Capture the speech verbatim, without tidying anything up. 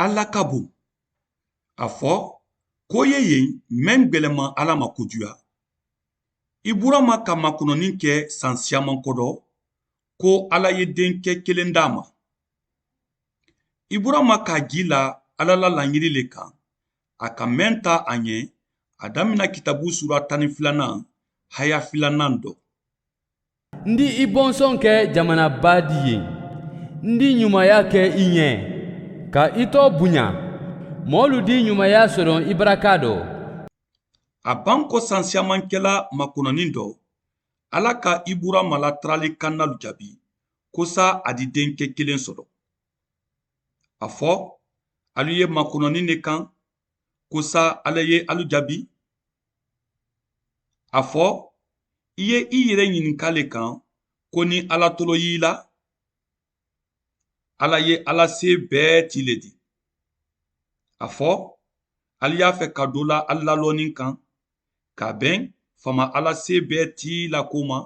Alla ka boŋ. A fo ko ye yen meŋ gbelema alla ma kojuya. Iburama ka makononi ke sansiyaman kodo ko alla ye denke kelen dama. Iburama ka gila alla la laɲiri le kan. A ka meŋ ta a ɲe a damina kitabu sura tani filanan haya filanan do. N di i bonsoŋ ke jamanabaa di ye. N di ɲumaya ke i ɲe ka i to buɲa. Moolu di ɲumaya soroŋ i baraka do. A baŋ ko sansiyamankela makononin do alla ka iburama la tarali kannalu jaabi ko sa a di denke kelen soro. A fo alu ye makononin ne kaŋ ko sa alla ye alu jaabi. A fo i ye i yere ɲininka le kaŋ ko ni alla tolo y'i la. Alla ye alla se bee ti le di. A fo ali ye a fe ka do la alla loonin kaŋ ka beŋ fama alla se bee ti la ko ma.